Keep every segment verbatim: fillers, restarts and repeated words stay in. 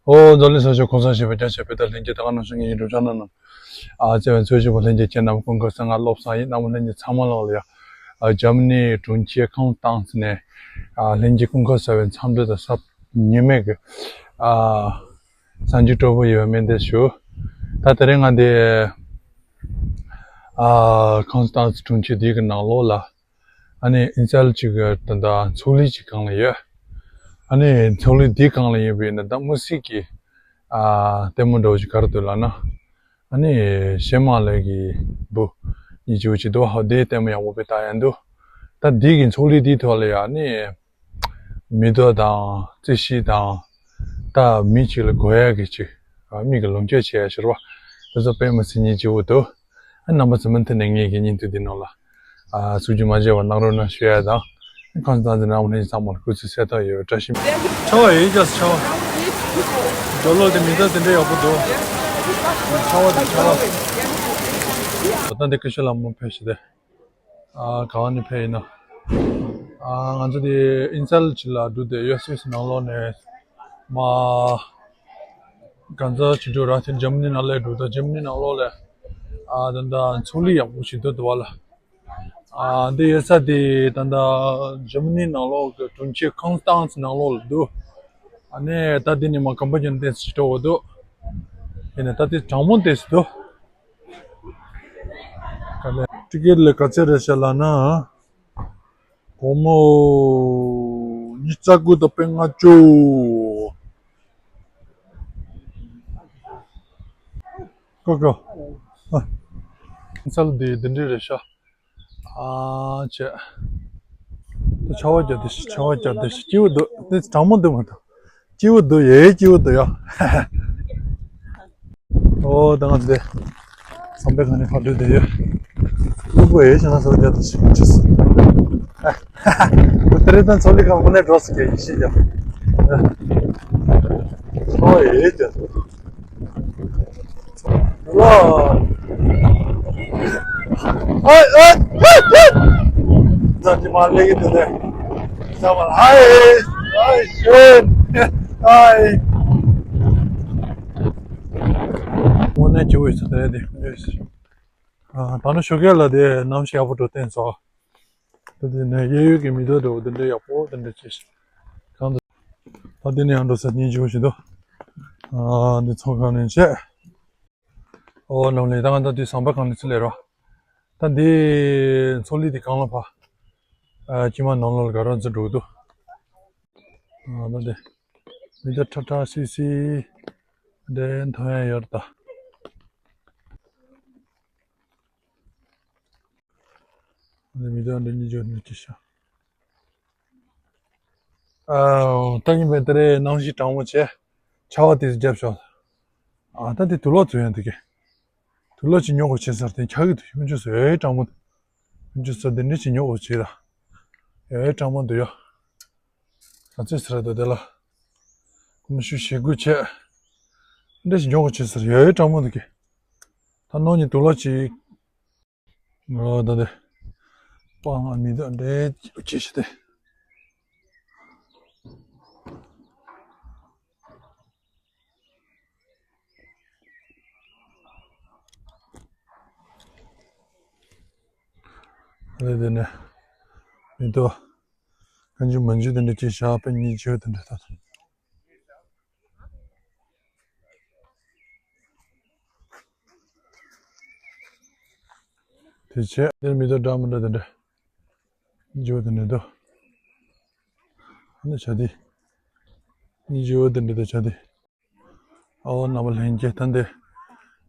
ཨོ། འཛམ་གླིང་ས་ཕྱོགས་གང་སར་གཤེགས་པའི་སྐྱབས་གནས་བོད་དང་ལྷན་རྒྱས། ད་ག་ནང་བཞིན་ངེད་ཀྱི་སྒྲུབ་བྱ་རྣམས། ཨ། བརྩེ་བའི་འཚོ་བཞིན་པ་ལྷན་རྒྱས་ཁྱེད་རྣམས་སྐུ་ཁམས་བཟང་། ལོ་གསར་ཡིན། རྣམ་པ་ལྷན་རྒྱས་ཚང་མ་ལོག་ལ་ཡ། ཨ། འཇར་མ་ནི་གྲོང་ཁྱེར་ཁོན་སྟན་ནས། ཨ། ལྷན་རྒྱས་སྐུ་ཁམས་བཟང་བའི་འཚམས་འདྲི་དང་གཟབ་ཉི་མའི་གི། ཨ། གཟའ་མཇུག་སྤྲོ་པོ་ཡོད་པའི་སྨོན་འདུན་ཞུ། ད་དེ་རིང་ང་འདི། ཨ། ཁོན་སྟན་གྲོང་ཁྱེར་འདི་གི་ནང་ལོགས་ལ། ཨ་ནི་ཨིན་སལ་ཅིག་གི་ད་ལྟ་མཚོ་གླིང་ཅིག་སྒང་ལ་ཡོད། ཨ་ནི་མཚོ་གླིང་འདི་སྒང་ལ་ཡོད་པའི་ད་ལྟ་དམུ་སེར་གྱི། ཨ། ལྟད་མོ་འདྲ་བོ་ཞིག་ག་རེ་འདུག་ལབ་ན། ཨ་ནི་གཞས་མ་ལགས་ཀྱི་བུ་གཉིས་ཅིག་ཅིག་འདུག་ཧ། དེ་ལྟད་མོ་ཡག་པོ་དཔེ་ལྟ་ཡག་འདུག་ད་འདི་གི་མཚོ་གླིང་འདིའི་ཐོག་ལ་ཡ་ཨ་ནི་མེ་ཏོག་དང་རྩི་ཤིང་དང་། ད་མི་གཅིག་ལ་དགོས་ཡག་གི་ཅིག་ཨ། མིག་གི་ལོངས་སྤྱོད་བྱེད་ཡག་ཟེར་བ། དེ་ཚོ་དཔེ་མི་སྲིད་སྙིང་རྗེ་པོ་འདུག་ཨ། རྣམ་པ་ཚོ་མུ་མཐུད་ནས་ངེད་ཀྱི་བརྙན་ཐུང་འདི་ནང་ལ། ཨ། ཚུགས་རྒྱུ་མ་བརྗེད་པ་གནང་རོགས་གནང་ཞུ་ཡག་དང་། ཁོང་ཚང་འཛིན་རྣམ་པ་ལྷན་རྒྱས་ཚང་མར་སྐུ་ཚེ་གསལ་ཐག་ཡོད་པའི་བཀྲ་ཤིས། ཆར་པ་ཡོད་ཀྱང་ཆར་པ། སྦྱོར་ཀློག་དེ་མི་འདྲ་དེ་འདྲ་ཡག་པོ་འདུག་ཆར་པ་དེ་ཆར་པ། ད་ལྟ་འདི་སྐུ་ཞབས་ལྷ་མོ་ཕེབས་ཤིག་དེ། ཨ། ག་བ་ནས་ཕེབས་ཡིན་ན། ཨ། ང་ཚོ་དེ་ཨིན་སལ་ཅིག་ལ་འགྲོ་དེ། ཡོ་སི་ཨེས་ནང་ལོགས་ནས་མ། གང་ཚ་ཅིག་འགྲོ་ར། དེ་འཇར་མ་ནི་ནང་ལ་འགྲོ། ད་འཇར་མ་ནི་ནང་ལོགས་ལ། ཨ། ད་ལྟ་མཚོ་གླིང་ཡག་པོ་ཞིག་འདུག་འདུག་བ་ལ། ཨ། འདི་ཡོད་ས་དེ་ད་ལྟ་འཇར་མ་ནི་ནང་ལོགས་ཀྱི་གྲོང་ཁྱེར་ཁོན་སྟན་ནང་ལོགས་ལ་འདུག་ཨ་ནི་ད་འདི་ནས་མར་གམ་པ་ཅན་ཏོག་ཙམ་ཞིག་འགྲོ་དགོས་འདུག་ཡིན་ནའི་ད་དེ་གྲང་མོ་ཏོག་ཙམ་འདུག་ག་ལེ། ཊི་ཀེ་ཊི་ལ་ག་ཚོད་རེད་ཤག་ལབ་ན། སྒོར་མོ་ཉི་ཤུ་རྩ་དགུ་དང་པད་ལྔ་བཅུ། ཀོ་ཀོ། ཨ། ཨིན་སལ་འདི་འདི་འདྲ་རེད་ཤག་ཨ་ཅེ། ད་ཆར་པ་རྒྱག་དེ་ཤི། ཆར་པ་རྒྱག་དེ་ཤི། སྐྱིད་པོ་འདུག་དེ་གྲང་མོ་འདུག་མ་གཏོགས། སྐྱིད་པོ་འདུག་ཡ། སྐྱིད་པོ་འདུག་ཡ། ཨོ། ད་ང་ཚོ་དེ་ཟམ་པའི་ཁ་ནས་ཕར་འགྲོ་བསྡད་ཡོད། སློབ་དཔོན་ཡོད་ཤག་ན་ཟོ་རྒྱག་དེ་ཤི་ཆི་སི། ཨོ། དེ་རིང་ད་མཚོ་གླིང་ཁ་དངོས་གནས་འགྲོ་སྲིད་ཀྱི་ཡིན་ཤི་ཡ། ཆར་པ་ཡོད་ཀྱང་། ལོ། ཨོ་ཨོ་ཨོ་ཨོ། ད་ཅི་མ་ལེགས་ཀྱི་འདུག་ལེ། ད་མ་ཧའི་ཧའི་ཤོན་ཧའི། དངོས་གནས་སྐྱིད་པོ་ཡོད་ས་དེ་རེད་དེ། ཨ། ད་ནི་ཞོགས་ཀས་ལ་དེ་གནམ་གཤིས་ཡག་པོ་འགྲོ་བསྟན་སོང་། ད་དེ་ནས་གཡས་གཡོན་གྱི་མེ་ཏོག་འདྲ་བོ་དེ་འདྲ་ཡག་པོ་དེ་འདྲ་བྱས་ཤག་གང་འདུག་ད་དེ་ནས་ཡང་འགྲོ་ས་སྙིང་རྗེ་པོ་ཞིག་འདུག་ཨ། འདི་ཚོ་གང་ནས་བྱས། ཨོ་ནོ་ལེ། ད་ང་ད་དུས་ཟམ་པ་གང་ནས་ཚུར་ལེ་རོ། ད་འདི་མཚོ་གླིང་དེ་གང་ལ་ཕ། ཨ། ཀྱི་མ་ནང་ལོགས་ལ་ག་རང་ཚུར་འགྲོ་གི་འདུག་ཨ། ད་དེ་མི་ད་ཁྲ་ཁྲ་སི་སི་འདྲ་མཐོང་ཡ་ཡོད་ད། འདི་མི་ད་འདི་གཉིས་འཇོག་འདི་ཅི་ཤ། ཨ། ད་ཡིན་པས་དེ་རེད། གནམ་གཤིས་གྲང་མོ་བྱས། ཆར་པ་ཏོག་ཙམ་བརྒྱབ་ཤག་ཨ། ད་དེ་དུག་ལོག་ཚོས་ཡང་འདུག་གས། དུག་ལོག་ཅིག་ཉོ་དགོས་བྱས་ཟེར་དེ་འཁྱག་གི་འདུག་ཡོང་ཆུ་ཟོས་གྲང་མོ་འདུག་ཡོང་ཆུ་ཟོས་དེ་འདྲ་ཅིག་ཉོ་དགོས་བྱས་ད། ཡོད་གྲང་མོ་འདུག་ཡ། ག་ཚོད་ཟེར་འདུག་དེ་ལ། ཁོ་མོ་ཤུ་ཞེ་དགུ་བྱས། འདྲ་ཅིག་ཉོ་དགོས་བྱས་ཟེར་ཡོད་གྲང་མོ་འདུག་གས། ད་ནོ་ཉི་དུག་ལོག་ཅིག་ཨོ། ད་དེ་སྤང་ང་མི་འདུག་འདྲེ་ཅི་ཞིག་སྟེ། དེ་དེ་ནས་མི་འདུག་གང་བྱུང་མང་བྱུང་དེ་འདྲ་ཅིག་བཞག་པའི་གཉིས་བརྗོད་དེ་འདྲ་ད། དེ་བྱས་དེར་མི་འདུག་འདྲ་མི་འདྲ་དེ་འདྲ་བརྗོད་དེ་འདྲ་འདུག་ཨ་ནི་བྱ་དེ་གཉིས་བརྗོད་དེ་འདྲ་འདུག་བྱ་དེ། ཨོ་རྣམ་པ་ལྷན་རྒྱས་ད་འདི།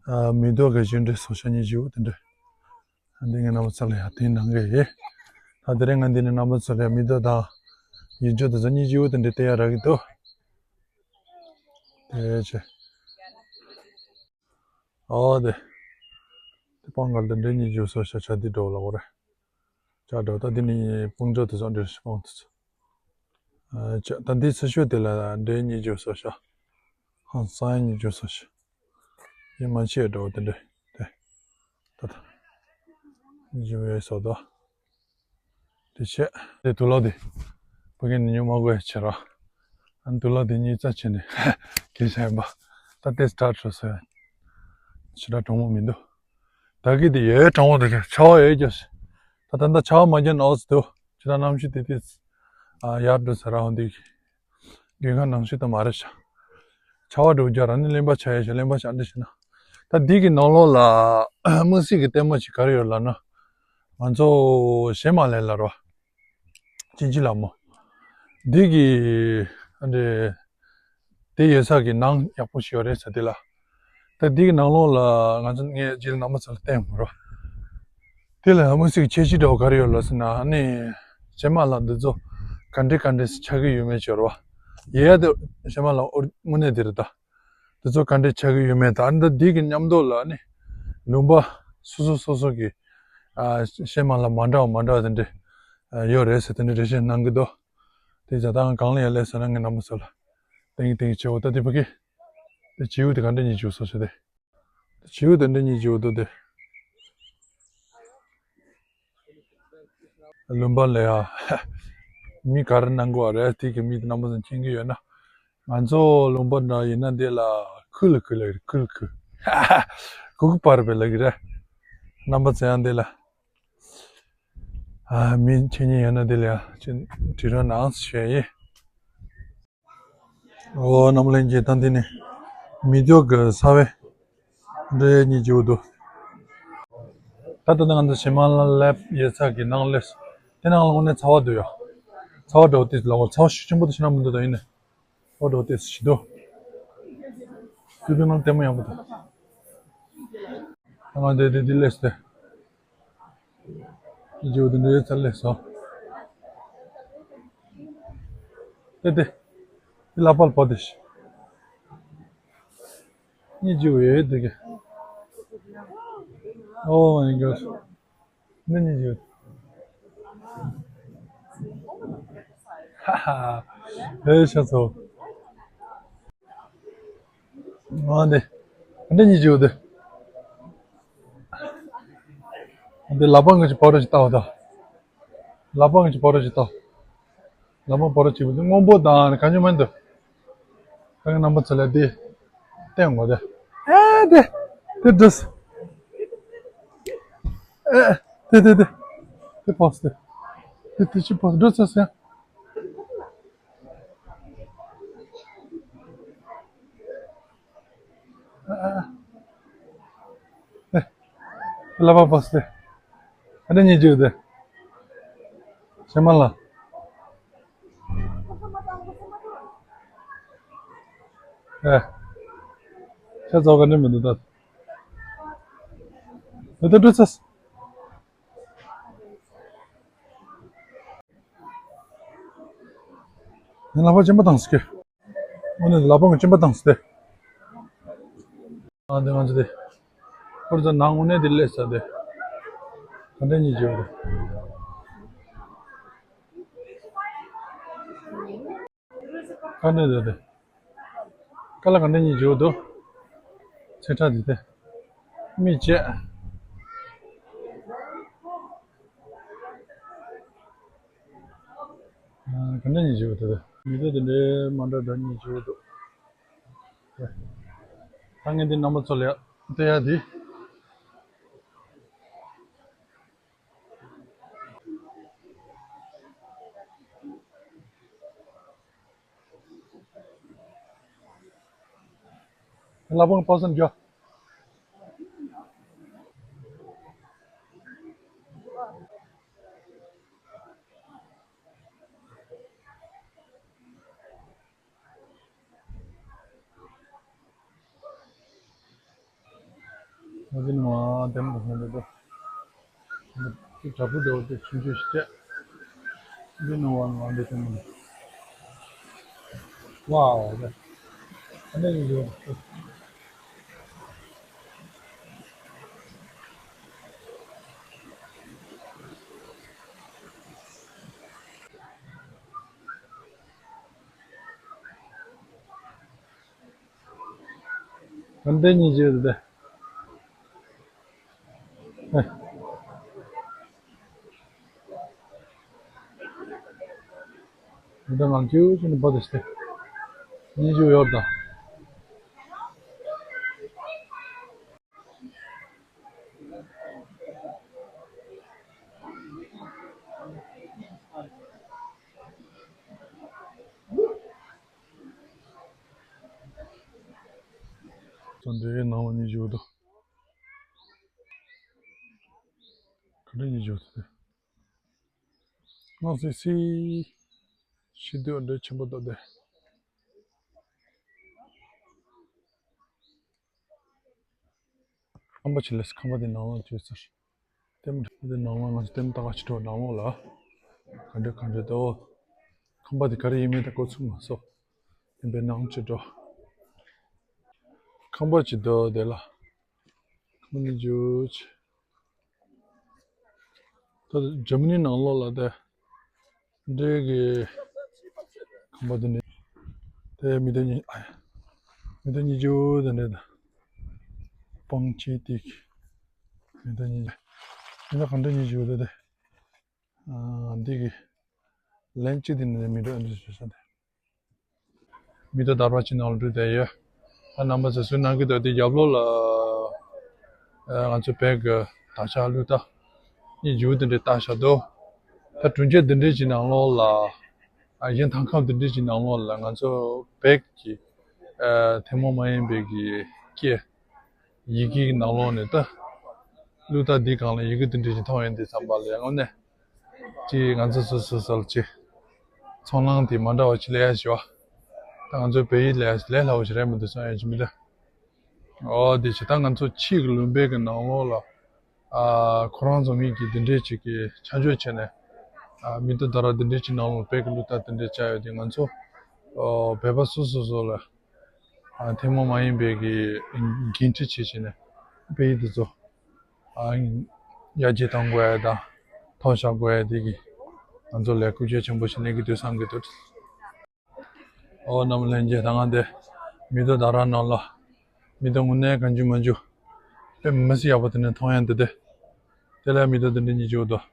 ཨ། མི་འདུག་ག་ཞུ་འདྲེ་སོ་ཤ་གཉིས་བརྗོད་དེ་འདྲ། འདི་ངས་རྣམ་པ་ཚོ་ལ་ཡང་དེ་གནང་གི་ཡིན། ད་དེ་རིང་ང་འདི་ནས་རྣམ་པ་ཚོ་ལ་ཡང་མི་འདུག་དང་། ཡིད་འཇོག་དེ་ཚོ་གཉིས་ཀྱི་འུ་དེ་འདྲ་བལྟ་ཡ་རག་གི་འདུག་དེ་ཆེ། ཨོ་དེ། དེ་སྤང་ག་ལ་དེ་འདྲ་གཉིས་ཀྱི་སོ་ཤ་ཆ་དེ་འགྲོ་ལ་འོ་རེ། ཆ་འགྲོ་ད་དེ་ནི་སྤང་ཆོག་དེ་ཚོ་འདྲ་སྤང་དེ་ཚོ། ཨ་ཆ་ད་འདི་ཚོ་ཤོད་དེ་ལ་འདྲ་གཉིས་ཀྱི་སོ་ཤ། ཧང་སང་གཉིས་ཀྱི་སོ་ཤ། ཡིན་མ་ཆེ་འགྲོ་དེ་འདྲ་དེ། ད་ད། འཇུ་བའི་སོ་དོ། དེ་བྱས། དེ་དུག་ལོག་དེ། ཕ་གི་ནི་ཉོ་མ་དགོས་ཡ་ཆེ་ར། འདུག་ལ་དེ་གཉིས་རྩ་ཆེ་ནས་གལ་ཆེན་པ། ད་ལྟའི་སི་ཊར་ཊི་འགྲོ་ས་ཞེ་དྲག་གྲང་མོ་མི་འདུག་ད་གི་དེ་ཡོད་གྲང་མོ་དེ་གི་ཆར་པ་ཡོད་ཀྱང་། ད་ད་ལྟ་ཆར་པ་མ་རྒྱག་ན་འོ་ཙི་འདུག་ཅི་ད་གནམ་གཤིས་དེ་དེ་ཡར་འགྲོ་ས་ར་ཧོ་འདི་དགུན་ཁ་ནང་བཞིན་དུ་མ་རེད་ཤག་ཆར་པ་འགྲོ་རྒྱུ་ར་ནི་གླེན་པ་ཆགས་ཡོད་ཤག་གླེན་པ་ཆགས་འདི་ཞེ་ན། ད་འདི་གི་ནང་ལོགས་ལ་དམིགས་བསལ་གྱི་ལྟད་མོ་ཞིག་ག་རེ་ཡོད་ལབ་ན། ང་ཚོ་ཞལ་མ་ལགས་ལ་རོ། ཅིན་ཅི་ལ་མོ། འདི་གི་ཨ་འདྲེ། དེ་ཡོད་ས་གི་ནང་ཡག་པོ་ཞིག་ཡོད་རེད་ཟེར་དེ་ལ། ད་འདི་གི་ནང་ལོགས་ལ་ང་ཚོ་ངས་རྗེས་ལ་རྣམ་པ་ཚོ་ལ་བསྟན་དགོས་རོ། དེ་ལ་དམིགས་བསལ་གྱི་ཁྱད་ཆོས་འདྲ་བོ་ག་རེ་ཡོད་ལ་ཟེར་ན་ཨ་ནི། ཞལ་མ་ལགས་འདི་ཚོ་ག་འདྲེ་ག་འདྲེ་ཆགས་ཀྱི་ཡོད་མེད་ཅོར་བ། ཡས་དེ་ཞལ་མ་ལགས་དངོས་གནས་དེ་རེད་ད། དེ་ཚོ་ག་འདྲས་ཆགས་ཀྱི་ཡོད་མེད་དང་། ཨ་ནི་ད་འདི་གི་མཉམ་དུ་ལ་ནི་ལུང་པ་སོ་སོ་སོ་སོ་གི་ཨ་ཞལ་མ་ལགས་མ་འདྲ་བ་མ་འདྲ་བ་དེ་འདྲས་ཨ་ཡོད་རེད་ཟེར་དེ་འདྲས་འགྲེལ་བཤད་གནང་གི་འདུག་དེ་ཡིན་ཙང་ད་ང་གང་ལ་ཡ་སླེབས་ཟེར་ན་ངས་རྣམ་པ་ཚོ་ལ་ཏིང་ཏིང་བྱེད་འོ། ད་དེ་ཕ་གི་དེ་བྱིའུ་དེ་ག་འདྲས་གཉིས་བྱིའུ་སོ་སོ་དེ། བྱིའུ་དེ་འདྲས་གཉིས་བྱིའུ་འདུག་དེ། ལུང་པ་ལ་ཡ། མི་ག་རེ་གནང་དགོས་རེད། དེ་གི་མི་དེ་རྣམ་པ་ཚོ་མཁྱེན་གྱི་ཡོད་ན། ང་ཚོ་ལུང་པ་འདྲ་ཡིན་ན་འདི་ལ་ཁུ་ལ་ཁུ་ལ་ཁུ་ལ་ཁུ། གུ་གུ་པར་བེ་ལ་གི་རེད། རྣམ་པ་ཚོ་ཡང་འདི་ལ། ཨ་མི་མཁྱེན་མཁན་ཡོད་ན་འདི་ལ་ཡ་ཅིག་དྲི་རོགས་གནང་ཞུ་ཡ་ཡིན། འོ་རྣམ་པ་ལྷན་རྒྱས། ད་འདི་ནི་མི་སྡོད་ཀྱི་ས་བོན་འདྲ་གཉིས་བྱིའུ་འདུག་ད་ལྟ་ང་ཚོ་ཞལ་མ་ལགས་སླེབས་ཡོད་ས་གི་ནང་སླེབས་སོང་། དེ་ནང་ལ་དངོས་གནས་ཚ་བ་འདུག་ཡ། ཚ་བ་འདྲ་བོ་ཏིས་ལ་འོ་ཚ་བ་ཤུགས་ཆེན་པོ་དེ་ཞེ་དྲག་མི་འདུག་ད་ཡིན་ནས་ཚ་བ་འདྲ་བོ་ཏིས་ཞི་འདུག་དུས་པའི་ནང་ལྟད་མོ་ཡག་པོ་འདུག་ང་འདི་འདི་འདི་སླེབས་ཏེ། ཇོ་འདི་འདྲའི་ཚ་སླེབས་སོང་། ཏེ་ཏེ། འདི་ལག་པར་བབས་ཏེ་ཤི། གཉིས་ཇོ་ཡོད་དེ་གི། Oh my God. འདི་གཉིས་ཇོ། ཧ་ཧ། ཨེ་ཤ་ཚོ། ཨ་འདི། འདི་གཉིས་ཇོ་འདི། འདི་ལག་པ་ངོ་ཅིག་བབས་རོགས་ཅིག་ལྟ་བ་དང་། ལག་པ་ངོ་ཅིག་བབས་རོགས་ཅིག་ལྟ། ལག་པ་བབས་རོགས་ཅིག་འདི་སྔོན་པོ་དང་གང་བྱུང་མ་འདུག་ཁ་ངའི་རྣམ་པ་ཚོ་ལ་འདི་བསྟན་དགོས་ཏེ། ཨེ་འདི། འདི་འདྲས། ཨེ་འདི་འདི་འདི། འདི་བབས་ཏེ། འདི་འདི་ཅི་བབས་འགྲོ་ཚར་སོང་། ཨ་ཨ་ཨ། ལག་པ་བབས་ཏེ། ཨ་ནི་གཉིས་ཇོ་འདི། ཞལ་མ་ལགས། ཨེ། ཤ་ཚ་བ་ག་འདྲ་མི་འདུག་ད། འདི་འདི་འགྲོ་ཚར། ངས་ལག་པ་གཅིན་པ་བཏང་ཟེར་གི། དངོས་གནས་ལག་པ་ངས་གཅིན་པ་བཏང་ཟེར་ཏེ། ཨ་འདི་ང་ཚོ་དེ། ཁོར་ཚོ་ནང་དངོས་གནས་དེ་སླེབས་ས་དེ། ག་འདྲ་གཉིས་བྱེད་དགོས་རེད། ག་འདྲ་འདུག་དེ། ཀ་ལ་ག་འདྲ་གཉིས་བྱེད་དགོས་འདུག་ཚེ་ཁྲ་དེ་དེ། མི་བྱས། ག་འདྲ་གཉིས་བྱེད་དགོས་འདུག་མི་ཚེ་དེ་འདྲའི་མ་འདྲ་འདྲ་གཉིས་བྱེད་དགོས་འདུག་ད་ངས་འདི་རྣམ་པ་ཚོ་ལ་སྟོན་ཡ་དེ། ལག་པ་ཕར་ཚུར་རྒྱོབ། ཨ་འདི་ནི་མ་དེ་མ་སོང་འདི་ཚོ། འདི་དྲ་འབུ་འདྲ་བོ་དེ་ཆུང་ཆུང་ཞིག་བྱས། འདི་ནི་མ་མ་འདི་དེ་མ། ཝའོ་དེ། ཨ་འདི་ནི་འདི། ག་འདྲ་གཉིས་བྱེད་དེ། ཨེ། འདི་ང་ཚོས་ཀྱི་ནི་བ་དེ་སྟེ། གཉིས् བཅུ་ཡོད་ད། ཚོ་འདི་ནང་ལ་གཉིས་ཅིག་འདུག་ག་འདྲ་གཉིས་ཅིག་འདུག་སྣང་སིག་སིག་ཤི་དུས་འདྲ་ཆེན་པོ་འདུག་སྟེ། ཁང་པ་ཆེ་ལས་ཁང་པ་དེ་ནང་ལོགས་བྱས་ཚར། ལྟད་མོ་འདི་ནང་ལོགས་ང་ཚོ་ལྟད་མོ་ལྟ་ག་ཕྱི་དྲོ་ནང་ལོགས་ལ་ག་འདྲ་ག་འདྲ་འདུག་ཁང་པ་དེ་ག་རེ་ཡིན་མིན་ད་གོ་ཚུགས་མ་སོང་། དེ་འདྲའི་ནང་ཕྱི་དྲོ་ཁང་པ་ཅིག་འདུག་དེ་ལ་ཁང་པ་ནི་ཇུ་ཆི། ད་འཇར་མ་ནི་ནང་ལོགས་ལ་དེ་འདྲའི་གི་ཁང་པ་དེ་འདྲ། དེ་མི་ཐོག་གཉིས་ཨ་ཡ། མི་ཐོག་གཉིས་ཅིག་དེ་འདྲ་དང་། སྤང་ཆེན་ཏིག་མི་ཐོག་གཉིས་ཅིག་མི་ཐོག་ག་འདྲ་གཉིས་ཅིག་དེ་དེ། ཨ་འདི་གི་ལན་གཅིག་དེ་ནི་མི་ཐོག་འདི་བཟོས་ས་དེ། མི་ཐོག་དར་བ་ཅིག་ནང་ལ་འགྲོ་བསྡད་ཡོད། ད་རྣམ་པ་ཚོས་གཟིགས་གནང་གི་འདུག་དེ་རྒྱབ་ལོགས་ལ་ཨ་ང་ཚོ་བོད་ཀྱི་དར་ཆ་གླུ་ཐག་གཉིས་ཅིག་དེ་འདྲ་བཏགས་བཞག་འདུག་ད་གྲུ་ཆད་དེ་འདྲ་ཅིག་ནང་ལོགས་ལ་ཨ་གཞན་ཐང་ཁམས་དེ་འདྲ་ཅིག་ནང་ལོགས་ལ་ང་ཚོ་བོད་ཀྱི་ཨ་ཐུན་མོང་མ་ཡིན་པའི་གི་སྐད་ཡི་གེ་གི་ནང་ལོགས་ནས་ད་གླུ་ཐག་འདི་སྒང་ལ་ཡི་གེ་དེ་འདྲ་ཅིག་མཐོང་ཡོང་དུས་ཙམ་པ་ལ་དངོས་གནས་ཅིག་ང་ཚོ་སོ་སོ་སོ་ལ་ཅིག་ཚོར་སྣང་དེ་མ་འདྲ་བ་ཅིག་སླེབས་ཡ་ཞིག་བ། ད་ང་ཚོའི་བོད་ཡིག་ལས་ལས་སླ་བོ་ཞིག་རེད་མི་འདུག་བསམ་ཡ་ཅིག་མི་འདུག་ཨོ་དེ་བྱས་ད་ང་ཚོ་ཕྱིའི་གི་ལུང་པའི་གི་ནང་ལོགས་ལ་ཨ་ཁོ་རང་ཚོ་མི་གི་དེ་འདྲས་ཅིག་གི་ཆ་འཇོག་བྱས་ནས་ཨ་མི་ཐོག་དར་བ་དེ་འདྲས་ཅིག་ནང་ལོགས་བོད་ཀྱི་གླུ་ཐག་དེ་འདྲས་བཅའ་ཡོད་དེ་ང་ཚོ་ཨོ་བོད་པ་སོ་སོ་སོ་ལ་ཨ་ཐུན་མོང་མ་ཡིན་པའི་གི་འགན་འཁྲི་བྱེད་བྱས་ནས་བོད་ཡིག་དེ་ཚོ་ཨ་ཡར་རྒྱས་གཏོང་དགོས་ཡ་དང་མཐོ་བཞག་དགོས་ཡ་དེ་གི་ང་ཚོ་ལས་ཀ་རྒྱ་ཆེན་པོ་ཞིག་གནས་ཀྱི་འདུག་བསམ་གྱི་འདུག་ཨོ་རྣམ་ལྷན་རྒྱས་ད་ང་འདི་མི་ཐོག་དར་བ་ནང་ལ་མི་ཐོག་དངོས་གནས་གང་བྱུང་མང་བྱུང་དཔེ་མི་སྲིད་ཡག་པོ་དེ་ནས་མཐོང་ཡ་འདི་དེ། དེ་ལ་མི་ཐོག་དེ་འདྲ་གཉིས་ཅིག་འདུག་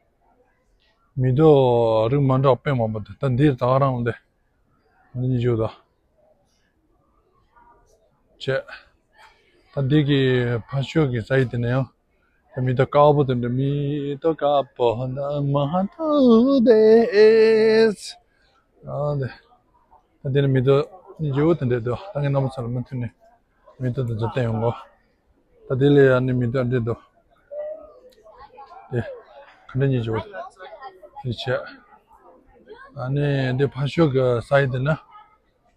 མི་ཐོག་རིགས་མ་འདྲ་བ་དཔེ་མང་པོ་འདུག་ད་འདིར་ད་ག་རང་ལ་འདི་འདི་གཉིས་ཅིག་འདུག་བྱས། ད་འདི་གི་ཕ་ཤོད་ཀྱི་ས་ཡིག་དེ་ནས་ཡང་། ད་མི་ཐོག་དཀར་པོ་དེ་འདྲ་མི་ཐོག་དཀར་པོ་ད་མ་ཐུག་དེས། ཨ་འདི། ད་འདི་ནི་མི་ཐོག་གཉིས་ཅིག་དེ་འདྲ་འདུག་ད་ངས་རྣམ་པ་ཚོ་ལ་མུ་མཐུད་ནས་མི་ཐོག་དེ་ཚོ་བསྟན་ཡོང་གོ་ད་དེ་ལས་ཡང་ནི་མི་ཐོག་འདི་འདུག་དེ། ག་འདྲ་གཉིས་ཅིག་དེ་བྱས། ཨ་ནི་འདི་ཕ་ཤོད་ཀྱི་ས་ཡིག་དེ་ན།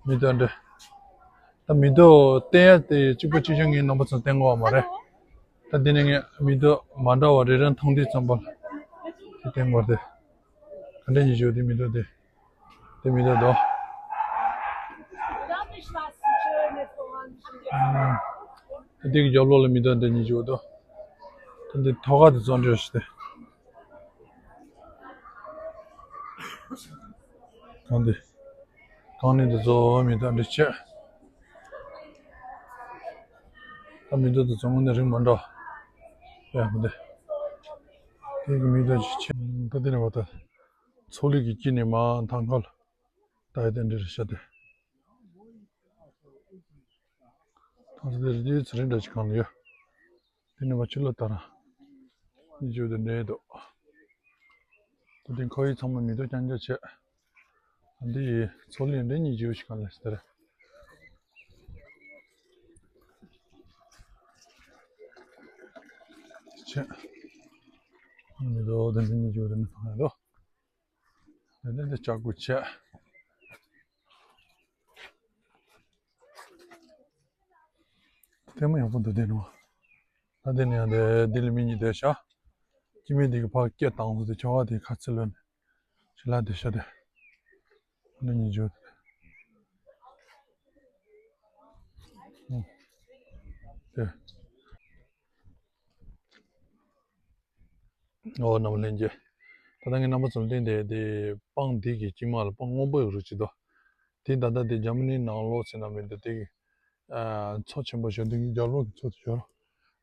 མི་ཐོག་འདི། ད་མི་ཐོག་བསྟན་ཡ་དེ་གཅིག་པ་གཅིག་རྐྱང་ངའི་རྣམ་པ་ཚོ་བསྟན་དགོས་པ་མ་རེད། ད་འདི་ནས་ངས་མི་ཐོག་མ་འདྲ་བ་རེ་རེ་མཐོང་དུས་ཙམ་པ་ལ་དེ་བསྟན་དགོས་རེད། ག་འདྲ་གཉིས་ཅིག་དེ་མི་ཐོག་དེ། དེ་མི་ཐོག་དོ། ད་འདི་གི་རྒྱབ་ལོགས་ལ་མི་ཐོག་འདི་གཉིས་ཅིག་དོ། ད་འདི་ཐོག་ཁ་དེ་བཙོང་འདྲ་ཞིག་སྟེ། གང་འདི། གང་ནས་འདི་ཚོ་མི་ཐོག་འདི་བྱས། ད་མི་ཐོག་འདི་ཚོ་དངོས་གནས་རིགས་མ་འདྲ་བ། ཡ་མི་འདི། དེ་གི་མི་ཐོག་ཅིག་བྱས། ད་འདི་ནས་བ་ད། མཚོ་ལུས་ཀྱི་དཀྱིལ་ནས་མར་ཐང་ཁ་ལ། ད་ཡ་དེ་འདྲ་རེད་ཤག་སྟེ། ཐང་ས་དེ་རེད་དེ་ཚེ་རིང་འདྲ་ཅིག་གང་ལ་ཡོད། དེ་ནས་བ་ཕྱི་ལོགས་ལྟ་ར། གཉིས་ཅིག་དེ་འདྲ་འདུག་ད་དེ་ཁོ་ཡི་ཚང་མ་མི་ཐོག་རྐྱང་རྐྱང་བྱས། འདི་ཡི་མཚོ་ལུས་འདྲ་གཉིས་ཅིག་ཞིག་གང་ལ་ཞིག་དེ་རེད། བྱས། མི་ཐོག་དེ་འདྲ་གཉིས་ཅིག་དེ་འདྲ་མཐོང་ཡ་འདུག་དེ་ནས་འདི་ལྕགས་སྒོ་བྱས། ལྟད་མོ་ཡག་པོ་འདུག་དེ་ནོ། ད་དེ་ནས་ཡང་དེ་དེ་ལ་མི་གཉིས་བསྡད་ཤག་སྐྱེ་དམན་དེ་གི་ཕར་སྐད་བཏང་སོང་དེ་ཁྱོ་ག་དེ་ཁ་ཚིག་ལོན་ནས་ཞི་ལ་བསྡད་ཤག་དེ། ཨ་ནི་གཉིས་འཇོག་དེ། ཨོ་རྣམ་པ་ལྷན་རྒྱས། ད་ལྟ་ངས་རྣམ་པ་ཚོར་བསྟན་དེ་དེ་སྤང་འདི་གི་དཀྱིལ་མ་ལ་སྤང་སྔོན་པོ་ཡོད་རུ་ཅིག་འདུག་དེ་ད་ལྟ་དེ་འཇར་མ་ནི་ནང་ལོགས་ཟེར་ན་མི་འདུག་དེ་གི་ཨ་མཚོ་ཆེན་པོ་ཞོ་འདི་གི་རྒྱབ་ལོགས་ཀྱི་མཚོ་དེ་ཞོ་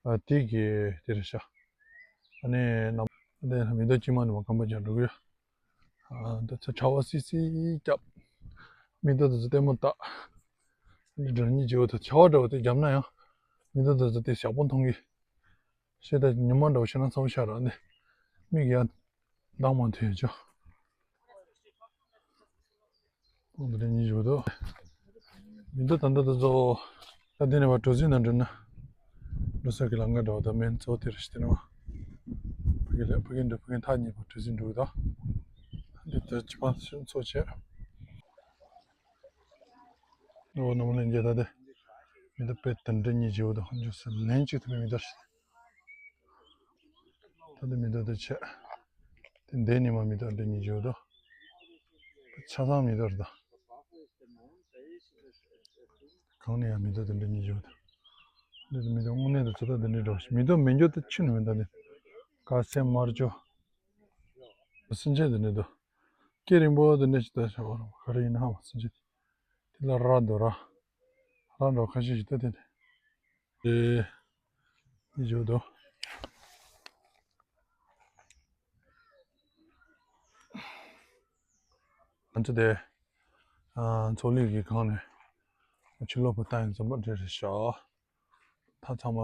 ཨ་དེ་གི་དེ་རེད་ཤག་ཨ་ནི་རྣམ་པ་དེ་མི་འདུག་དཀྱིལ་མ་ནི་མ་ཁམས་པ་རྒྱག་འགྲོ་གི་ཡོད། ཨ་འདི་ཚོ་གྲྭ་པ་སི་སི་སྐྱབས། མི་འདུག་དེ་ཚོ་ལྟད་མོ་ལྟ། འདི་འདྲ་གཉིས་བརྗེ་བ་དང་བྱ་བ་འདྲ་བ་དེ་བརྒྱབ་ན་ཡང་མི་འདུག་ད་ལྟ་དེ་ཞག་པོ་མཐོང་གི། ཤེས་ད་ཉི་མ་འདྲ་བོ་ཤེས་ན་ཚ་བོ་ཤ་ར་འདི་མིག་ཡ་མདངས་མ་ཐོན་ཅོ། འདི་འདྲ་གཉིས་བརྗེ་བ་དང་མི་འདུག་ད་ལྟ་ད་གཙོ་བོ་ད་འདི་ནས་བ་གྲུ་གཟིངས་ནང་འགྲོ་ན་འགྲོ་ས་གི་ལམ་ཁ་འདྲ་བ་དང་མེན་གཙོ་བོ་དེ་རེད་ཤི་དེ་ནས་བ་ཕ་གི་ལ་ཕ་གི་འདྲ་ཕ་གི་མཐའ་གཉིས་པ་གྲུ་གཟིངས་འགྲོ་གི་ད་འདི་ད་ཅི་པ་ཤིན་ཚོ་བྱས། འོ་ནམ་ལྷན་རྒྱས་ད་དེ་མི་འདུག་དཔེ་དེ་འདྲ་གཉིས་བརྗེ་བ་དང་འཇུག་སེ་ལན་གཅིག་ཐུབ་པའི་མི་འདུག་ཤི། ད་དེ་མི་འདུག་དེ་ཆེ། དེ་འདས་ནས་མ་མི་འདུག་འདྲ་གཉིས་བརྗེ་བ་དང་། ཆ་ཚང་མི་འདུག་རེད་ད། གང་ནས་ཡང་མི་འདུག་དེ་འདྲ་གཉིས་བརྗེ་བ་དང་། འདི་དེ་མི་འདུག་དངོས་གནས་དུ་ཚོད་ལྟ་དེ་འདྲ་འགྲོ་ཞིག་མི་འདུག་མི་འགྱོ་དེ་ཆུ་ནས་མི་འདུག་དེ། དཀར་སེར་དམར་ཅོ། སེམས་ཅན་དེ་འདྲ་འདུག་སྐད་རིང་པོ་དེ་འདྲ་ཞིག་ད་བྱ་བ་རང་ག་རེ་ཡིན་ན་ཧ་མ་སེམས་ཅན་དེ། དེ་ལ་ར་འདུག་ར། ར་འདྲ་ཁ་ཤས་ཤིག་ད་དེ་ནས། དེ། ཡིན་བརྗོད་དོ། ང་ཚོ་དེ། ཨ། ཚོགས་གླིང་གི་སྒང་ནས་ཕྱི་ལོགས་པ་ལྟ་ཡིན་འཛོམས་པ་འདྲ་རེད་ཤག་ད་ཚང་མ།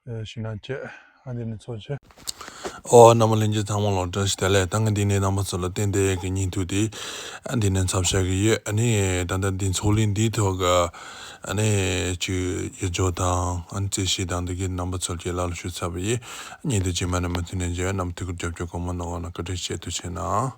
ཨེ། ཞུ་ན་བྱེད། ཨ། འདི་ནས་ཚོགས་བྱེད། ཨོ། རྣམ་པ་ལྷན་རྒྱས་ཚང་མ་ལ་བཀྲ་ཤིས་བདེ་ལེགས། ད་ང་འདི་ནས་རྣམ་པ་ཚོ་ལ་བསྟན་བསྡད་ཡས་ཀྱི་བརྙན་ཐུང་དེ་ཨ་འདི་ནས་མཚམས་བཞག་གི་ཡོད། ཨ་ནི་ད་ལྟ་འདི་ཚོགས་གླིང་འདིའི་ཐོག་གི་ཨ་ནི་ཅིག་ཡིད་འཇོག་དང་ཨ་ནི་རྩེད་གཞི་དང་འདི་གའི་རྣམ་པ་ཚོ་ལ་ལ་ཞུ་ཚར་བ་ཡིན། བརྙན་ཐུང་རྗེས་མ་ནས་མུ་མཐུད་ནས་མཇལ། རྣམ་པ་ཐུགས་ཁུར་རྒྱབ་སྐྱོར་གང་མང་གནང་བ་ན་བཀའ་དྲིན་ཆེ། ཐུགས་རྗེ་གནང་།